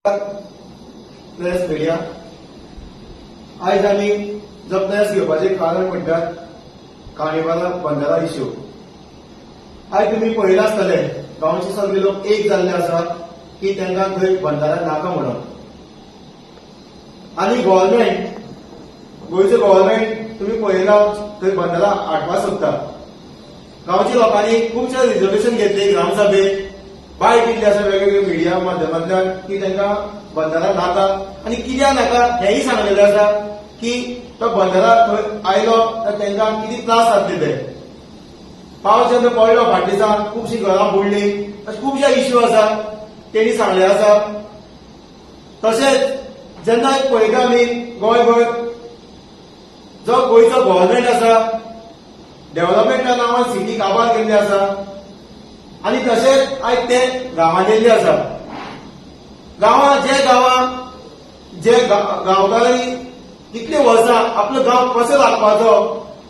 Press media, आयज आमी जो प्रेस घेवपाचें कारण म्हणटात कार्निवाला बंदारा इश्यू. आयज तुमी पळयलां आसतलें, गांवचे सगळे लोक एक जाल्ले आसात की तांकां थंय बंदारा नाका म्हणून. आनी गव्हर्मेंट, गोंयचो गव्हर्मेंट तुमी पळयला थंय बंदारा हाडपाक सोदता. गांवच्या लोकांनी खुबशे रिजोल्युशन घेतले, ग्रामसभेक बायट दिल्ली आसा वेगवेगळ्या मिडिया माध्यमांतल्यान की तांकां बंदारा नाका. आनी कित्याक नाका हेंय सांगलेलें आसा की तो बंदारा थंय आयलो तर तांकां कितें त्रास जातले. ते पावस जेन्ना पडलो फाटल्या दिसा खुबशीं घरां बुडलीं, अशे खुबशे इश्यू आसा तेणी सांगले आसा. तशेंच जेन्ना पळयता आमी गोंयभर जो गोंयचो गव्हर्मेंट आसा डेव्हलपमेंटा नांवान सिटी काबार केल्ली आसा आनी तशेंच आयज ते गांवांत येयल्ले आसा. गांवां जे गांवां जे गांवकारांनी कितली वर्सां आपलो गांव कसो राखपाचो,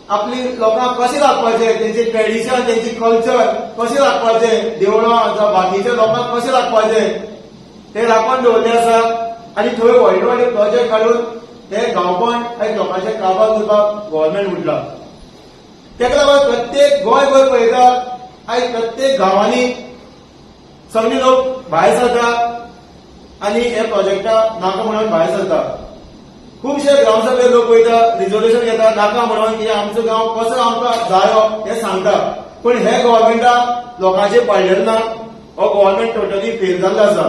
आपली लोकांक कशें राखपाचें, तेंचे ट्रेडिशन, तेंची कल्चर कशें राखपाचें, देवळां जावं बाकीच्या लोकांक कशें राखपाचें ते राखून दवरले आसा. आनी थंय व्हडले व्हडले प्रोजेक्ट काडून ते गांवपण आयज लोकांचे काबार करपाक गव्हर्मेंट उठला. तेका लागून प्रत्येक गोंयभर पळयता आयज प्रत्येक गांवांनी सगळे लोक भायर सरता आनी हे प्रोजेक्टा नाका म्हणून भायर सरता. खुबशे ग्रामसभेर लोक वयता, रिजोल्युशन घेता नाका म्हणून की आमचो गांव कसो आमकां जायो हें सांगता. पूण हे गव्हर्मेंटाक लोकांचेर पडलेलें ना. हो गव्हर्मेंट टोटली फेल जाल्लो आसा.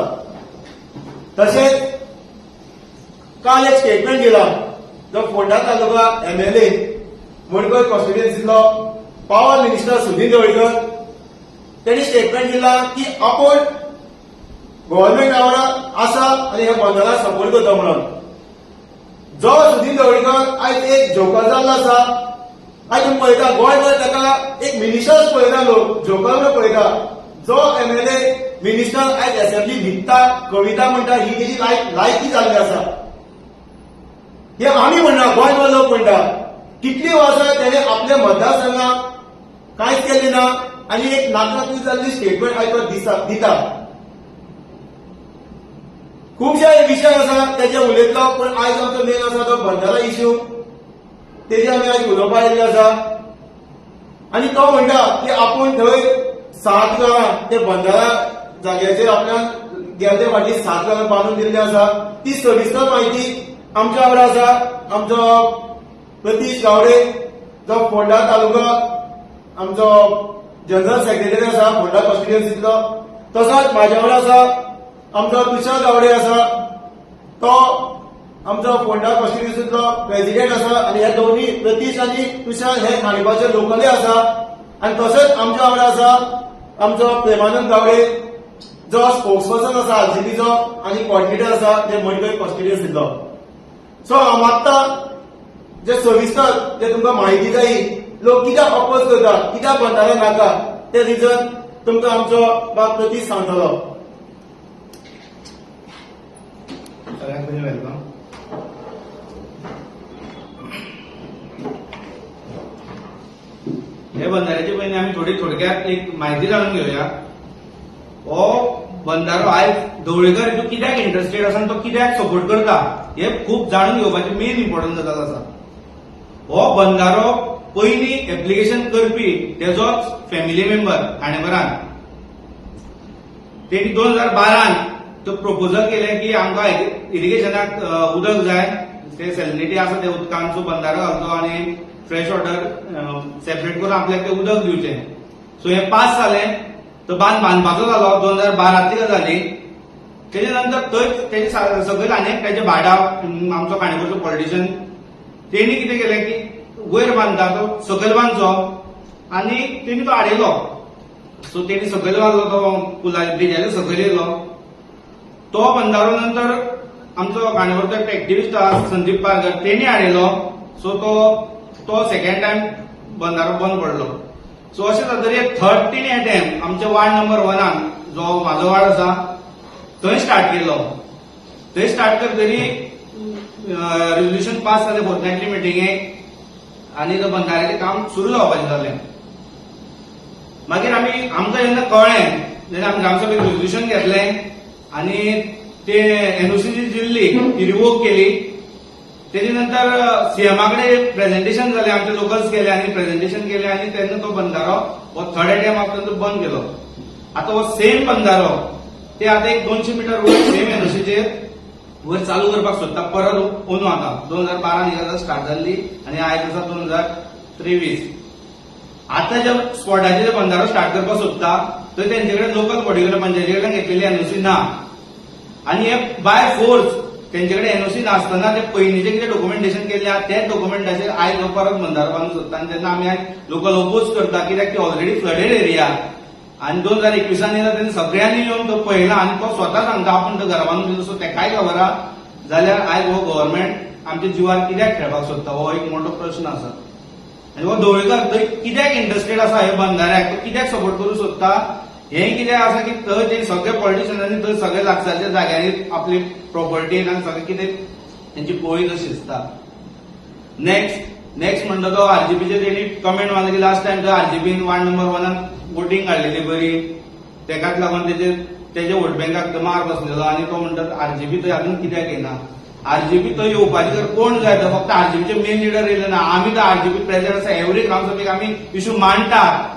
तशेंच काल एक स्टेटमेंट दिला जो फोंडा तालुका एमएलए, मडकय कॉन्स्टिट्युएन्सीतलो पावर मिनिस्टर सुदीन ढवळीकर, त्यांनी स्टेटमेंट दिला की आपूण गव्हर्मेंट वांगडा आसा आनी ह्या बंदाराक सपोर्ट करता म्हणून. जो सुदीन ढवळीकर आयज एक जोकर जाल्लो आसा. आयज तुमी पळयता गोंयभर ताका एक मिनिस्टर पळयता, लोक जोकर म्हणून पळयता. जो एमएलए मिनिस्टर आयज असेंब्ली न्हिदता, कविता म्हणटा, ही तेजी लायकी जाल्ली आसा. हे आमी म्हणना, गोंयभर लोक म्हणटा. कितली वर्सां तेणे आपल्या मतदारसंघाक कांयच केलें ना आनी एक नाका जाल्ली स्टेटमेंट आयज तो दिता. खुबशे विशय आसा तेजे उलयतलो, पूण आयज आमचो मेन आसा तो बंदारा इश्यू, तेजे आमी आयज उलोवपा आयिल्ले आसा. आनी तो म्हणटा की आपूण थंय 7 घरां ते बंदारा जाग्याचेर आपल्याक गेल्ले फाटीं 7 घरां बांदून दिल्ली आसा. ती सविस्तर म्हायती आमच्या वांगडा आसा आमचो प्रतीश गावडे, जो फोंडा तालुका आमचो जनरल सेक्रेटरी आसा फोंडा कॉन्स्टिट्युएन्सीतलो. तसोच म्हाज्या वांगडा आसा आमचो तुषार गावडे आसा, तो आमचो फोंडा कॉन्स्टिट्युएन्सीतलो प्रेसिडेंट आसा. आनी हे दोन्ही प्रतीश आनी तुषार हे खांडेपारचे लोकलय आसा. आनी तशेंच आमच्या वांगडा आसा आमचो प्रेमानंद गावडे, जो स्पोक्स पर्सन आसा आरजीपीचो आनी कॉर्डिनेटर आसा ते मडकय कॉन्स्टिट्युएन्सीतलो. सो हांव मागता, जे सविस्तर जे तुमकां म्हायती जाय, लोक कित्याक अपोज करता, कित्याक बंदारा नाका, ते रिजन तुमकां आमचो बाब प्रतीश सांगतलो. सगळ्यांक पयलीं welcome. हे बंदाऱ्याचे पयलीं आमी थोडी थोडक्यात एक म्हायती जाणून घेवया. हो बंदारो आयज ढवळीकर हितून कित्याक इंट्रस्टेड आसा आनी तो कित्याक सपोर्ट करता हे खूब जाणून घेवपाची मेन इम्पॉर्टन्स गजाल आसा. हो बंदारो पयलीं एप्लिकेशन करपी तेजोच फॅमिली मेंबर खांडेपारान, तेणी 2012 तो प्रपोजल केलें की आमकां इरिगेशनाक उदक जाय, ते सॅलिनिटी आसा ते उदकांचो बंदारो घालचो आनी फ्रेश वॉटर सेपरेट करून आपल्याक ते उदक दिवचें. सो हें पास जालें, तो बांद बांदपाचो जालो. 2012तली गजाली. तेजे नंतर थंय तेजे सकयल आनी एक तेजे भाडा आमचो खांडेपारचो पॉलिटिशियन, तेणी कितें केलें की वयर बांदता तो सकयल बांदचो आनी तेणी तो आडयलो. सो तेणी सकयल बांदलो, तो पुला ब्रिजाच्या सकयल येयलो तो बंदारो. नंतर आमचो खांडेपारचो एक एक्टिविस्ट आसा संदीप पारकर, तेणी हाडयलो. सो तो तो सेकंड टायम बंदारो बंद पडलो. सो अशें जातकीर थर्ड तेणी अटेम्प्ट आमच्या वार्ड नंबर 1 जो म्हाजो वार्ड आसा थंय स्टार्ट केलो. थंय स्टार्ट करतरी रेजोल्युशन पास जालें फोर्टनायटली मिटिंगेक आनी तो बंदाऱ्याचें काम सुरू जावपाचें जालें. मागीर आमी आमकां जेन्ना कळ्ळें, जेन्ना आमी ग्रामसभेक रेजोल्युशन घेतलें आनी ते एनओसी जी दिल्ली ती रिवोक केली. तेजे नंतर सीएमा कडेन प्रेझेंटेशन जालें, आमचे लोकल्स गेले आनी प्रेझेंटेशन केलें आनी तेन्ना तो बंधारो हो थर्ड डॅम आसा तो बंद केलो. आतां हो सेम बंधारो ते आतां एक 200 मिटर वयर सेम एनओसीचेर वयर चालू करपाक सोदता परत अंदू. आतां 2012 ही गजाल स्टार्ट जाल्ली आनी आयज आसा 2023. आतां ज्या स्पॉटाचेर बंधारो स्टार्ट करपाक सोदता थंय तेंचे कडेन लोकल बॉडी कडेन, पंचायती कडल्यान घेतलेली एनओसी ना आनी हे बाय फोर्स तेंचे कडेन एनओसी नासतना ते पयलींचे कितें डॉक्युमेंटेशन केल्लें आहा तेच डॉक्युमेंटाचेर आयज हो परत बंधारो बांदूंक सोदता. आनी तेन्ना आमी आयज लोकल ओपोज करता, कित्याक ती ऑलरेडी फ्लडेड एरिया आनी 2021 येयला तेन्ना सगळ्यांनी येवन तो पळयला आनी तो स्वता सांगता आपूण तो घरा बांदून दिलो. सो तेकाय खबर आहा. जाल्यार आयज हो गव्हर्मेंट आमच्या जिवार कित्याक खेळपाक सोदता हो एक मोठो प्रश्न आसा. आनी हो ढवळीकर थंय कित्याक इंट्रस्टेड आसा, हे बंधाऱ्याक तो कित्याक सपोर्ट करूंक सोदता, हें कितें आसा की थंय ते सगळे पॉलिटिशियनांनी थंय सगळे लागसारच्या जाग्यांनी आपली प्रॉपर्टी आनी सगळें कितें तेंची पोळी कशी दिसता. नेक्स्ट नेक्स्ट म्हणटा तो आरजीपीचे तेणी कमेंट मारली की लास्ट टायम थंय आरजीपीन वार्ड नंबर 1 वोटींग काडलेली बरी, तेकाच लागून तेजे तेजे वोट बँकाक मार बसलेलो आनी तो म्हणटा आरजीपी थंय अजून कित्याक येना. आरजीपी थंय येवपाची तर कोण जाय तर फक्त आरजीपीचे मेन लिडर येयले ना. आमी तर आरजीपी प्रेझेंट आसा, एवरी ग्रामसभेक आमी इशू मांडटात,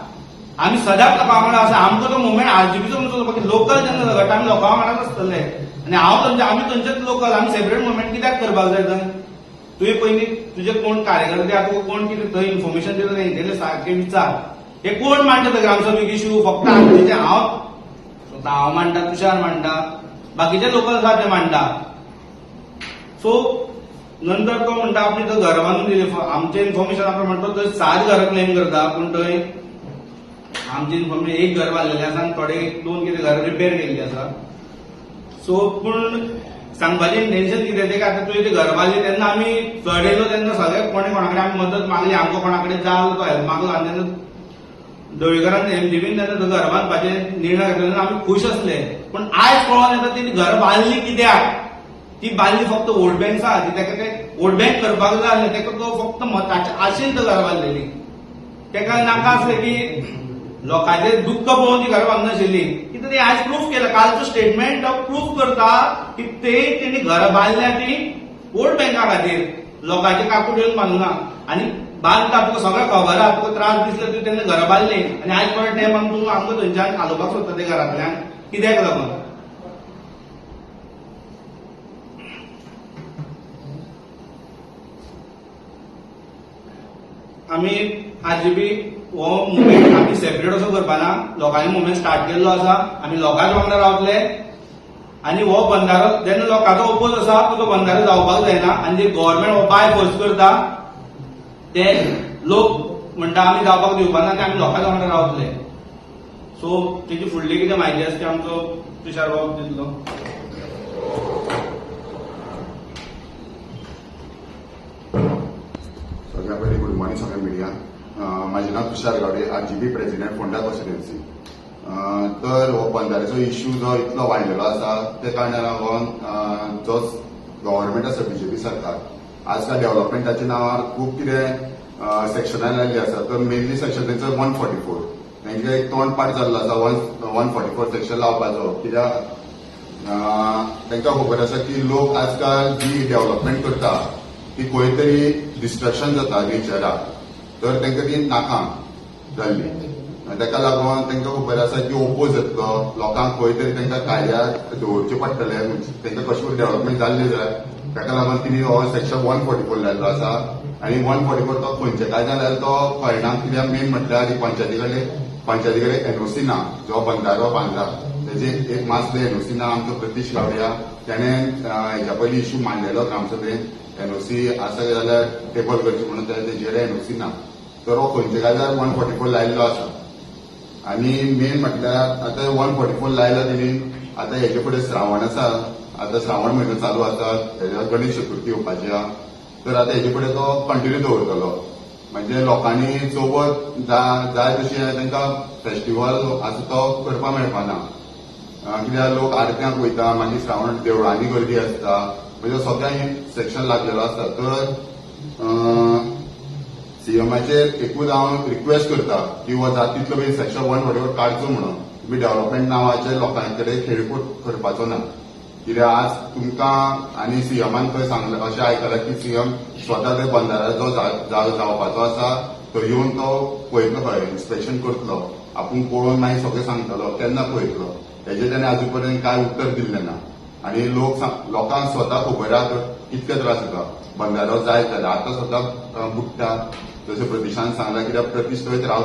आमी सदांच लोकां वांगडा आसा. आमकां तो मुवमेंट आरजीपीचो म्हणून बाकी लोकल जेन्ना झगडटा आमी लोकां वांगडाच आसतले आनी हांव थंयचे, आमी थंयचेच लोकल, आमी सेपरेट मुवमेंट कित्याक करपाक जाय थंय? तुवें पयलीं तुजे कोण कार्यकर्ते आहा, तुका कोण कितें थंय इन्फॉर्मेशन दिता तेंचेले सारकें विचार. हे कोण मांडटा ते ग्रामसभेक इशू? फक्त आमचे हांव स्वता हांव मांडटा, तुषार मांडटा, बाकीचे लोकल आसा ते मांडटा. सो नंतर तो म्हणटा आपली थंय घर बांदून दिले. आमचे इन्फॉर्मेशना प्रमाण तो थंय 7 घरां क्लेम करता, पूण थंय आमचे इन्फॉर्मेशन एक घर बांदलेलें आसा आनी थोडे दोन कितें घरां रिपेर केल्ली आसा. सो पूण सांगपाचें इंटेन्शन कितें तें, आतां तुवें ती घर बांदली तेन्ना आमी फ्लड येयलो तेन्ना सगळे कोणे कोणा कडेन आमी मदत मागली, आमकां कोणा कडेन जाय तो हेल्प मागलो आनी तेन्ना ढवळीकरान एमजीबीन तेन्ना थंय घर बांदपाचे निर्णय घेतलो तेन्ना आमी खूश आसले. पूण आयज कळोन येता तेणी घर बांदली कित्याक. ती बांदली फक्त वोट बँक आसा ताका, ते वोट बँक करपाक जाय आसलें ताका, तो फक्त मताच्या आशेन तो घर बांदलेली. ताका नाका आसलें की लोकांचें दुख्ख पळोवन ती घरां बांदनाशिल्ली. कितें ती आयज प्रूफ केलां, कालचो स्टेटमेंट प्रूफ करता की ते तेणी घरां बांदल्या ती वोट बँका खातीर, लोकांचे काकूट येवन बांदूना. आनी बांदता तुका सगळें खबर आहा, तुका त्रास दिसले तुवें तेन्ना घरां बांदली आनी आयज परत टायमाक तूं आमकां थंयच्यान हालोवपाक सोदता ते घरांतल्यान कित्याक लागून? आमी आरजीपी हो मुवमेंट आमी सेपरेट असो करपाना. लोकांनी मुवमेंट स्टार्ट केल्लो आसा, आमी लोकांच्या वांगडा रावतले आनी हो बंधारो जेन्ना लोकांचो ओपोज आसा तो बंधारो जावपाक जायना. आनी जे गव्हर्मेंट हो बाय फोर्स करता ते लोक म्हणटा आमी जावपाक दिवपाना, ते आमी लोकांच्या वांगडा रावतले. सो तेजी फुडली कितें म्हायती आसा ती आमचो तुषार बाब दितलो. सगळ्या पयलीं गुड मॉर्निंग सगळ्या मिडिया. म्हाजें नांव Tushar Gawde, RGP president, Ponda constituency. तर हो बंधाऱ्याचो इश्यू जो इतलो वाडलेलो आसा ते कारणान लागून जो गव्हर्मेंट आसा बीजेपी सरकार आजकाल डेव्हलपमेंटाच्या नांवार खूब कितें सेक्शनां लायल्ली आसा. तर मेनली सेक्शन तेंचो 144, तेंचे एक तोंडपाठ जाल्लो आसा 144 सेक्शन लावपाचो, कित्याक तांकां खबर आसा की लोक आजकाल जी डेव्हलपमेंट करता ती खंय तरी डिस्ट्रक्शन जाता नेचराक, तर तांकां ती नाका जाल्ली. ताका लागून तांकां खबर आसा की ओपोज जातलो लोकांक, खंय तरी तांकां कार्याक दवरचें पडटलें, तांकां कशें करून डेव्हलपमेंट जाल्लें जाय. ताका लागून तिणी हो सेक्शन 144 लायल्लो आसा आनी 144 तो खंयच्या कायद्यान लायलो तो कळना, कित्याक मेन म्हटल्यार पंचायती कडेन एनओसी ना. जो बंधारो बांदला तेजे एक मातसो एनओसी ना. आमचो प्रतीश गावड्या तेणें हेच्या पयलीं इश्यू मांडलेलो ग्रामसभेन, एनओसी आसा जाल्यार टेबल करची म्हणून, तेजे कडेन एनओसी ना. तर हो खंयच्या कायद्यार 144 लायल्लो आसा. आनी मेन म्हटल्यार आतां 144 लायला तेणी, आतां हेजे फुडें श्रावण आसा, आतां श्रावण म्हयनो चालू आसा, हेज्या गणेश चतुर्थी येवपाची आहा, तर आतां हेजे फुडें तो कंटिन्यू दवरतलो. म्हणजे लोकांनी चवथ जाय तशी तांकां फेस्टिवल आसा तो करपाक मेळपाना, कित्याक लोक आरत्यांक वयता, मागीर श्रावण देवळांनी गर्दी आसता, म्हणजे सगळ्यांक सेक्शन लागलेलो आसता. तर सीएमाचेर एकूच हांव रिक्वेस्ट करता की हो जाता तितलो बेगीन सेक्शन 144 काडचो म्हणून. तुमी डेव्हलपमेंट नांवाचे लोकां कडेन खेळ करपाचो ना. कित्याक आज तुमकां आनी सीएमान खंय सांगलें अशें आयकलां की सीएम स्वता ते बंदारा जो जावपाचो आसा तो येवन तो पळयतलो खंय इन्स्पेक्शन करतलो, आपूण पळोवन मागीर सगळें सांगतलो केन्ना पळयतलो. हेजें ताणें आजून पर्यंत कांय उत्तर दिल्लें ना. आनी लोकांक स्वता खबर आहा कितके त्रास जाता बंदारो जायत जाल्यार. आतां स्वता बुडटा जशें प्रतिशान सांगलां, कित्याक प्रतिश थंयच राव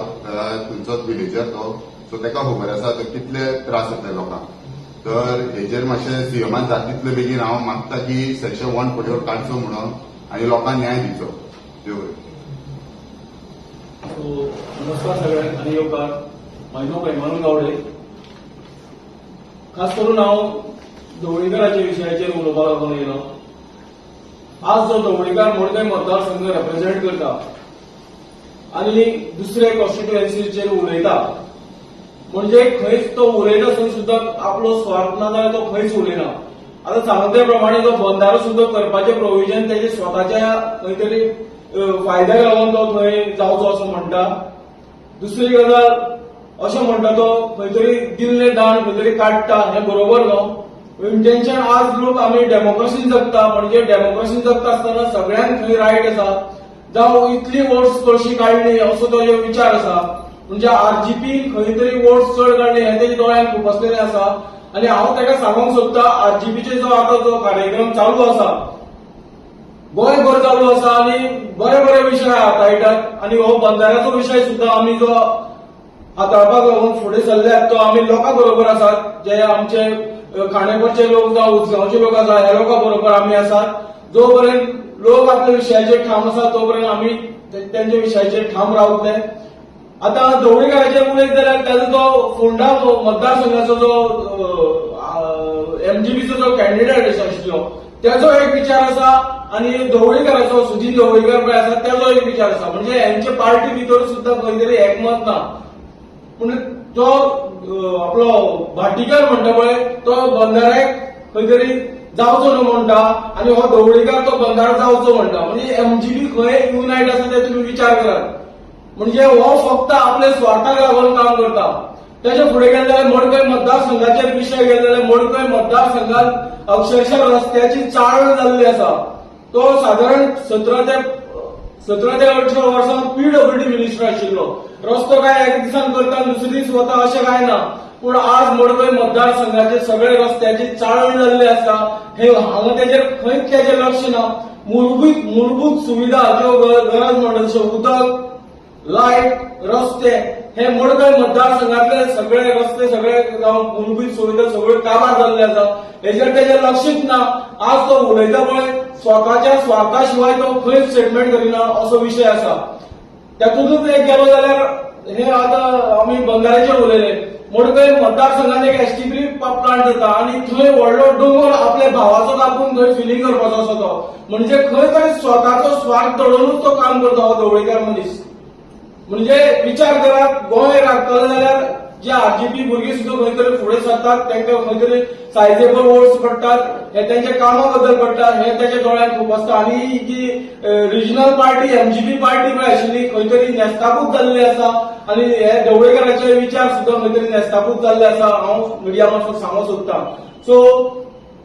थंयचोच विलेजर तो, सो ताका खबर आसा तो कितले त्रास जातले लोकांक. तर हेजेर मातशें सीएमान जाता तितले बेगीन हांव मागता की सेक्शन 144 काडचो म्हणून आनी लोकांक न्याय दिवचो. देव बरें. सो नमस्कार सगळ्यांक आनी येवकार. म्हजें नांव प्रेमानंद गावडे. खास करून हांव ढवळीकाराच्या विशयाचेर उलोवपाक लागून येयलो. आज जो ढवळीकार मडकय मतदारसंघ रेप्रेझेंट करता आनी दुसरे कॉन्स्टिट्युएन्सीचेर उलयता, म्हणजे खंयच तो उलयता आसून सुद्दां आपलो स्वार्थ ना जाल्यार तो खंयच उलयना. आतां सांगता ते प्रमाणे जो बंदारो सुद्दां करपाचें प्रोविजन तेजे स्वताच्या खंय तरी फायद्याक लागून तो थंय जावचो असो म्हणटा. दुसरी गजाल अशें म्हणटा तो खंय तरी दिल्लें दान खंय तरी काडटा, हें बरोबर न्हू. इंटेन्शन आज लोक आमी डेमोक्रेसीन जगता, म्हणजे डेमोक्रेसीन जगता आसतना सगळ्यांक थंय रायट आसा. जावं इतली वोट्स कशी काडली असो तो विचार आसा. म्हणजे आरजीपी खंय तरी वोट्स चड काडले हें तेच्या दोळ्यांक खुपसलेलें आसा. आनी हांव ताका सांगूंक सोदता, आरजीपीचे जो आतां जो कार्यक्रम चालू आसा गोंयभर चालू आसा आनी बरे बरे विशय हाताळटात आनी हो बंदाऱ्याचो विशय सुद्दां आमी जो हाताळपाक लागून फुडें सरल्यात तो आमी लोकां बरोबर आसात. जे आमचे खांडेपारचे लोक जावं उसगांवचे लोक आसा, ह्या लोकां बरोबर आमी आसात. जो पर्यंत लोक आपल्या विशयाचेर ठाम आसा तो पर्यंत आमी तेंच्या विशयाचेर ठाम रावतले. आतां ढवळीकाराचेर उलयत जाल्यार ताजो जो फोंडा मतदारसंघाचो जो एमजीपीचो जो कॅन्डिडेट आशिल्लो त्याचो एक विचार आसा आनी ढवळीकाराचो सुदिन ढवळीकार पळय आसा त्याचो एक विचार आसा. म्हणजे हेंचे पार्टी भितर सुद्दां खंय तरी एकमत ना. पूण जो आपलो भाटीकर म्हणटा पळय तो बंदाऱ्याक खंय तरी जावचो न्हू म्हणटा आनी हो ढवळीकार तो बंदारो जावचो म्हणटा. म्हणजे एमजीपी खंय युनायट आसा ते तुमी विचार करात. म्हणजे हो फक्त आपल्या स्वार्थाक लागून काम करता. त्याच्या फुडें गेले जाल्यार मडकय मतदारसंघाचेर विशय गेले जाल्यार मडकय मतदारसंघात अक्षरशः रस्त्याची चाळ जाल्ली आसा. तो सादारण 17 ते 18 वर्सां पीडब्ल्यूडी मिनिस्टर आशिल्लो. रस्तो काय एक दिसान करता दुसरे दीस वता अशें काय ना, पूण आज मडकय मतदारसंघाचे सगळे रस्त्याची चाळण जाल्ली आसा. हे हांगा तेजेर खंयच तेजेर लक्ष ना. मूलभूत मूलभूत सुविधा ज्यो गरज म्हणटा जशें उदक, लायट, रस्ते, हे मडकय मतदारसंघातले सगळे रस्ते सगळे जावं मूलभूत सुविधा सगळ्यो काबार जाल्ले आसा. हेजेर तेजेर लक्षूच ना. आज तो उलयता पळय स्वताच्या स्वार्था शिवाय तो खंयच स्टेटमेंट करिना असो विशय आसा. तातूंतच एक गेलो जाल्यार हे आतां आमी बंदाऱ्याचेर उलयले. मडकय मतदारसंघात एक एसटीपी प्लांट जाता आनी थंय व्हडलो दोंगर आपल्या भावाचो कापून थंय फिलिंग करपाचो आसा. तो म्हणजे खंय तरी स्वताचो स्वार्थ दडोवनूच तो काम करता हो ढवळीकार मनीस. म्हणजे विचार करात, गोंय राखतले जाल्यार जे आरजीपी भुरगीं सुद्दां खंय तरी फुडें सरतात तांकां खंय तरी सायजेबल वोट्स पडटात, हे तेंच्या कामा बद्दल पडटा, हे तेच्या दोळ्यांत खूब आसता. आनी ही जी रिजनल पार्टी एमजीपी पार्टी पळय आशिल्ली खंय तरी नेस्तापूत जाल्ली आसा आनी हे ढवळीकाराचे विचार सुद्दां खंय तरी नेस्तापूत जाल्ले आसा. हांव मिडिया मार्फत सांगूंक सोदता. सो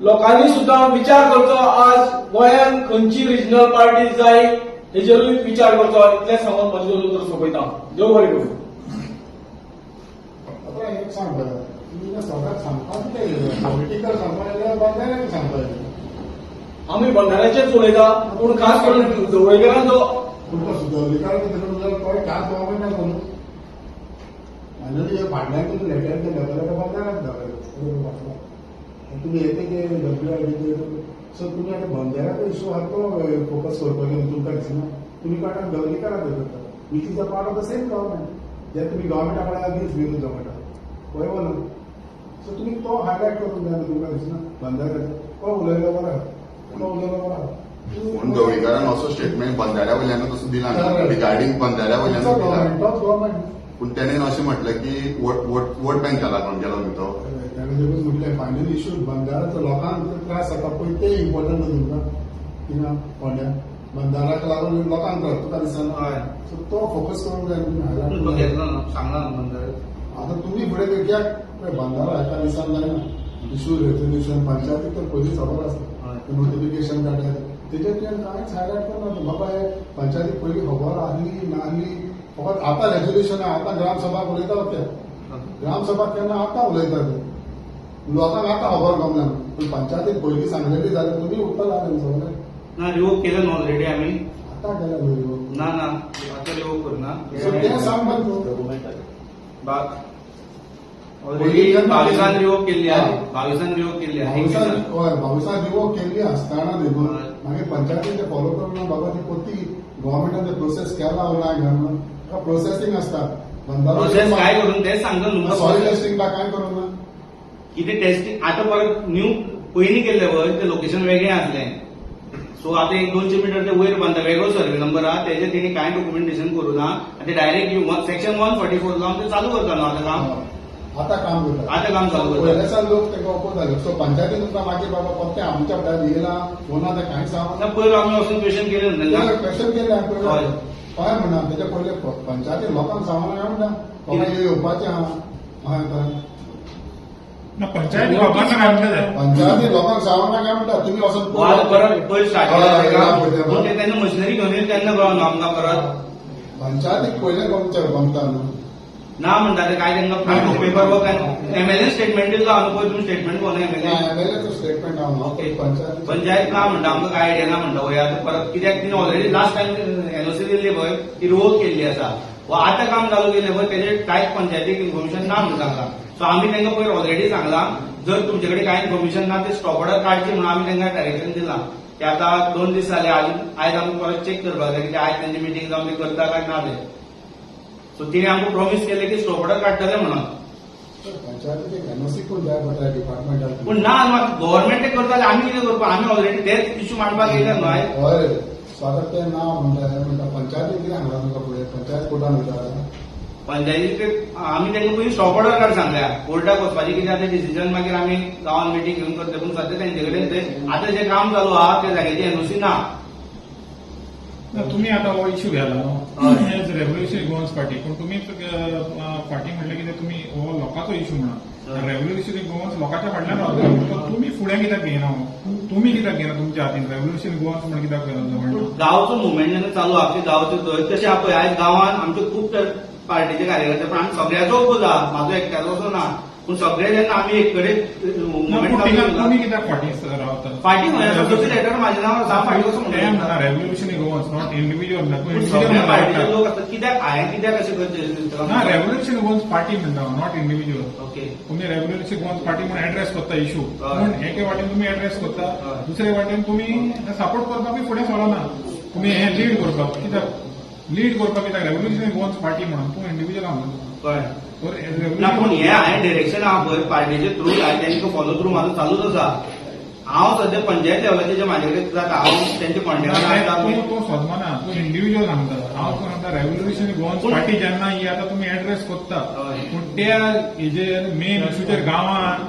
लोकांनी सुद्दां विचार करचो, आज गोंयांत खंयची रिजनल पार्टी जाय हेजेरूय विचार करचो. इतलें सांगून म्हजें उतर सोंपयता. देव बरें करूं. आतां एक सांग पळय, तुमी सगळ्याक सांगपाक कितें पॉलिटिकल सांगपाक जाल्यार बंदाऱ्याक सांगपाक जाय. आमी बंदाऱ्याचेच उलयता, पूण खास करून ढवळीकारान जो तुमकां सुदवलीकार कितें पळय खास गव्हर्मेंटाक न्हू आनी फाटल्यान तुमी लेटर दिले जाल्यार बंदाऱ्याक दाखयलो तुमी येते ते डब्ल्यू I D. सो तुमी आतां बंदाऱ्याचो इशू आहा तो फोकस करपाक तुमकां दिसना. तुमी काडटा ढवळीकाराक करता, which is a part of the same government. जे तुमी गव्हर्मेंटा कडेन अगेन्स्ट विरोध म्हणटा पळय न्हू. सो तुमी तो हायलायट करूंक जाय. तुमकां दिसना बंदाऱ्याचो तो उलयलो बरो, तो उलयलो बरो. पूण ढवळीकारान असो स्टेटमेंट बंदाऱ्या वयल्यानूच असो दिला रिगार्डिंग बंदाऱ्या वयल्यानूच दिला. गव्हर्मेंट, तोच गव्हर्मेंट. पूण तेणेन अशें म्हटलें की वोट वोट वोट बँका लागून गेलो न्ही तो. ताणें देखून म्हटलें फायनल इशू बंदाराचो लोकांक त्रास जाता पळय ते इम्पॉर्टंट न्हू तुमकां थिंगा फोंड्या बंदाराक लागून लोकांक त्रास तुका दिसना. हय. सो तो फोकस करूंक जाय तुमी तो हायलायट. घेतलो ना, सांगला न्हू बंदारे. आतां तुमी फुडें ते कित्याक पळय बंदारा एका दिसान जायना. इशू रेजोल्युशन पंचायतीक तर पयलीं खबर आसता. हय. नोटिफिकेशन काडलें, तेजेर तुवें कांयच हायलायट करना. बाबा, हे पंचायतीक पयलीं खबर आहली नाहली, फकत आतां रेजोल्युशन, आतां ग्रामसभा उलयता ते. ग्रामसभा केन्ना आतां उलयता ते, लोकांक आतां खबर गमना. पूण पंचायतीक पयलीं सांगलेली जाल्यार तुमी उरतले आसले सगळे. ना, रिवोक केलं न्हू ऑलरेडी आमी. आतां केल्या न्हू रिवोक? ना ना, आतां रिवोक करुना. सो तें सांग मरे तूं. बाक ऑलरेडी 22 रिवोक केल्ली आहे, 22 रिवोक केल्ली आहे. 22 , हय, 22 रिवोक केल्ली आसतना देखून हय. मागीर पंचायतीन ते फॉलो करून बाबा ती पोती गव्हर्मेंटान ते प्रोसेस केला ना म्हणून प्रोसेसिंग आसता बंदारो. प्रोसेस काय करून तेच सांगता न्हू. सॉयल टेस्टिंग काय करूं ना? कितें टेस्टिंग आतां परत न्यू, पयलीं केल्लें पळय तें लोकेशन वेगळें आसलें. सो आतां एक 200 मिटर ते वयर बांदता, वेगळो सर्वे नंबर आहा तेजे. तेणी कांय डॉक्युमेंटेशन करूं ना आनी ते डायरेक्ट सेक्शन 144 लावन ते चालू करता न्हू आतां काम. आतां काम करता. आतां काम चालू करता. पयल्या साल लोक तेका ओपोज जाले. सो पंचायतीन तुमकां मागीर बाबा परते आमच्या फुड्यान येयला ना तें कांय सांग. ना, पयर आमी वचून क्वेश्चन केलें न्हू तेंकां. क्वेश्चन केलें हांवें हय. पयलें. हय म्हणा, तेच्या पयलें पंचायतीन लोकांक सांगून काय म्हणटा बाबा हे येवपाचें आहा, हय हय. ना, पंचायत खबर ना काय म्हणटा ते. पंचायतीन लोकांक सांगून काय म्हणटा तुमी वचून वाद परत पयर स्टार्ट हय, हय, केलें. हय. पूण ते तेन्ना मशिनरी घेवन येयले तेन्ना कळोन आमकां परत. पंचायतीक पयलें गमचें गमता न्हू. ना म्हणटा ते काय तेंकां पेपर वर्क. एमएलए स्टेटमेंट दिलो आमी पयर, तुमी स्टेटमेंट पळोवना एमएलए. एमएलएचो स्टेटमेंट हांव. ओके. पंचायत पंचायत ना म्हणटा, आमकां काय आयडिया ना म्हणटा. वय आतां परत कित्याक तिणे ऑलरेडी लास्ट टायम एनओसी दिल्ली पळय ती रिवोक केल्ली आसा वा आतां काम चालू केलें पळय तेजेर कांयच पंचायतीक इन्फॉर्मेशन ना म्हणून सांगलां. सो आमी तांकां पयर ऑलरेडी सांगलां, जर तुमचे कडेन कांय इन्फॉर्मेशन ना ते स्टॉप ऑर्डर काडची म्हणून आमी तांकां डायरेक्शन दिलां. ते आतां 2 दीस जाले, आजून आयज आमकां परत चॅक करपाक जाय कित्याक आयज तेंची मिटींग जावन ते करता काय ना ते. सो तिणे आमकां प्रॉमीस केलें की स्टॉप ऑर्डर काडटले म्हणून. पंचायतीक एनओसी कोण जाय पडटा डिपार्टमेंटाक. पूण ना, गव्हर्मेंट ते करताले, आमी कितें करपा? आमी ऑलरेडी तेच इश्यू मांडपाक येयले न्हू आयज. हय रे. सो आतां तें ना म्हणटा, हें म्हणटा, पंचायतीक कितें सांगलां तुमकां फुडें पंचायत कोर्टान वयता? पंचायतीक आमी तांकां पयलीं स्टॉप ऑर्डर काड सांगल्या. कोर्टाक वचपाचें कितें आतां डिसिजन मागीर आमी गांवान मिटींग घेवन करतले. पूण सद्या तेंचे कडेन ते आतां जें काम चालू आहा त्या जाग्याची एनओसी ना. ना, तुम्ही आता हो इश्यू घ्याला न्हू एज रेव्होल्युशनरी गोवन्स पार्टी, पूण तुम्ही फाटीं म्हणलें कितें तुमी, हो लोकांचो इश्यू म्हणा. रेव्होल्युशनरी गोवन्स लोकांच्या फाटल्यान रावता, तर तुमी फुडें कित्याक घेयना हो? तुमी कित्याक घेयना तुमच्या हातीन रेव्होल्युशनरी गोवन्स म्हणून कित्याक म्हणटा? गांवचो मुवमेंट जेन्ना चालू आहा की गांवचो थंय तशें पळय आयज गांवान आमचे खूब पार्टीचे कार्यकर्ते, पण आमी सगळ्याचो ओपोज आहा, म्हाजो एकट्याचो असो ना. पूण सगळे जेन्ना आमी एक कडेन ना, मुवमेंट पूण तिका तुमी कित्याक फाटीं रावता? फाटीं खंय आसा? दुसरें लेटर म्हाजें नांव आसा, फाटीं कसो तें म्हणटा? म्हणटा रेव्होल्युशनरी गोवन्स, not individual ना. पूण सगळ्या पार्टीचे लोक आसतात, कित्याक हांवें कित्याक अशें करचें दिसता? ना, रेव्होल्युशनरी गोवन्स पार्टी म्हणटा, not individual. Okay. तुम्ही रेव्होल्युशनरी गोवन्स पार्टी म्हणून एड्रेस करता इशू. हय. पूण एके वाटेन तुम्ही एड्रेस करता, हय. दुसरे वाटेन तुम्ही सपोर्ट करपाक बी फुडें सरना. तुम्ही हे लीड करपाक कित्याक, लीड करपाक कित्याक रेव्होल्युशनरी गोवन्स पार्टी म्हणून? तूं इंडिव्हिज्युअल म्हणून. कळ्ळें ना. पूण हे हांवें डिरेक्शन आहा पळय पार्टीचे थ्रू, हांवें तांकां फॉलो थ्रू म्हाजो चालूच आसा. हांव सद्या पंचायत लेवलाचेर जे म्हाजे कडेन जाता, हांव तेंचे कॉन्टेक्टान आसता. तूं तूं सदमाना, तूं इंडिव्हिज्युअल सांगता. हांव तूं सांगता रेव्होल्युशनरी गोवन्स पार्टी जेन्ना ही आतां तुमी एड्रेस करता, हय. पूण त्या हेजेर मेन इशूचेर गांवान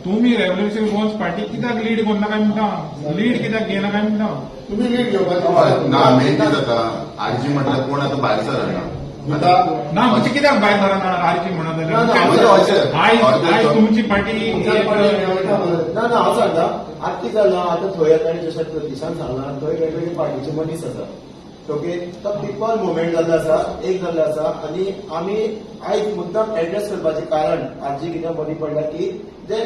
तुमी रेव्होल्युशनरी गोवन्स पार्टी कित्याक लीड करना काय म्हणटा हांव? लीड कित्याक घेयना काय म्हणटा हांव? तुमी लीड घेवपाची. ना, मेन कितें जाता, आरजी म्हटल्यार कोण आतां भायर सरना. आता ना, म्हणजे कित्याक भायर सरना आरजी म्हणत ना, ना, जाल्यार? म्हणजे अशें आयज आयज तुमची पार्टी तुमच्या पार्टी मेळटा मरे. ना ना, हांव सांगता आतां कितें जालां. आतां थंय आतां जशें प्रतिशान सांगलां, थंय वेगवेगळे पार्टीचे मनीस आसा. ओके, तो पिपल मुवमेंट जाल्लो आसा, एक जाल्लो आसा. आनी आमी आयज मुद्दाम एड्रेस करपाचें कारण आरजी कित्याक मदीं पडला की जे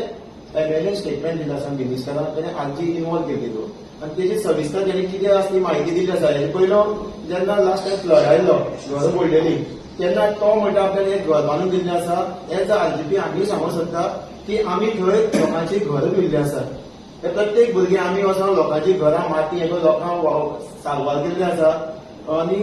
एमएलए स्टेटमेंट दिलें आसा मिनिस्टरान, तेणे आरजी इन्वॉल्व केल्ली आनी तेजी सविस्तर तेणी कितें आसा ती म्हायती दिली आसा. हेजे पयलो जेन्ना लास्ट टायम फ्लड आयलो, घरां पडलेली, तेन्ना तो म्हणटा आपल्याला एक घर बांदून दिल्लें आसा. एज अ आरजीपी आमी सांगूंक सोदता की आमी थंय लोकांची घरां दिल्लीं आसा. ते प्रत्येक भुरगीं आमी वचोन लोकांची घरां माती हे लोकांक साल्वार केल्ली आसा आनी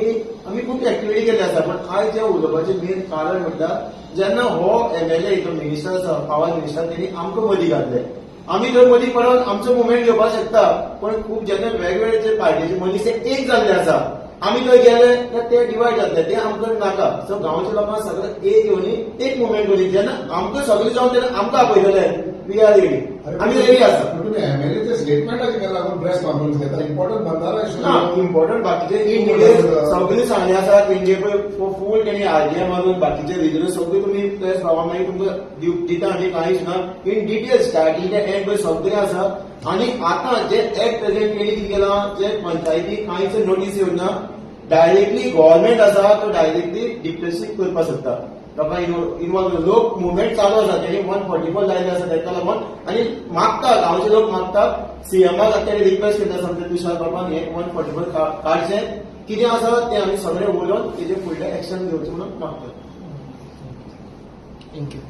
आमी खूब एक्टिविटी केल्ली आसा. पण आयज जें उलोवपाचें मेन कारण म्हणटा, जेन्ना हो एमएलए जो मिनिस्टर आसा, पावर मिनिस्टर, तेणी आमकां मदीं घातले. आमी थंय मदीं पडोन आमचो मुवमेंट घेवपाक शकता, पण खूब जेन्ना वेगवेगळे जे पार्टीचे मनीस ते एक जाल्ले आसा, आमी थंय गेले जाल्यार ते डिवायड जातले, ते आमकां नाका. सो गांवच्या लोकांक सगळे एक येवन एक मुवमेंट करी. जेन्ना आमकां सगळे जावन तेन्ना आमकां आपयतले, we are ready, आमी रेडी आसा. पण तुम्ही एमएलएच्या स्टेटमेंटाचे केला लागून प्रेस. कॉन्फरन्स घेता इम्पॉर्टंट बंदारा ना इम्पॉर्टंट बाकीचे इन डिटेल्स सगळे सांगले आसा तेंचे पळय फूल तेणी आरटीआय मारून बाकीचे रिजन सगळे तुमी प्रेस बाबा मागीर तुमकां दिता आनी कांयच ना. इन डिटेल्स स्टार्टिंग ते एंड पळय सगळे आसा. आनी आतां जे एट प्रेझेंट तेणी कितें केलां, जे पंचायती कांयच नोटीस येवना ना, डायरेक्टली गव्हर्मेंट आसा तो डायरेक्टली डिक्टेशन करपाक सोदता लोकांक इनवॉल्व. लोक मुवमेंट चालू आसा, तेणी 144 लायले आसा तेका लागून आनी मागता गांवचे लोक मागता सीएमाक. आतां तेणी रिक्वेस्ट केल्ले आसा आमच्या तुषार बाबान हे 144 काडचें. कितें आसा तें आमी सगळे उलोवन तेजे फुडलें एक्शन घेवचें म्हणून मागता. Thank you.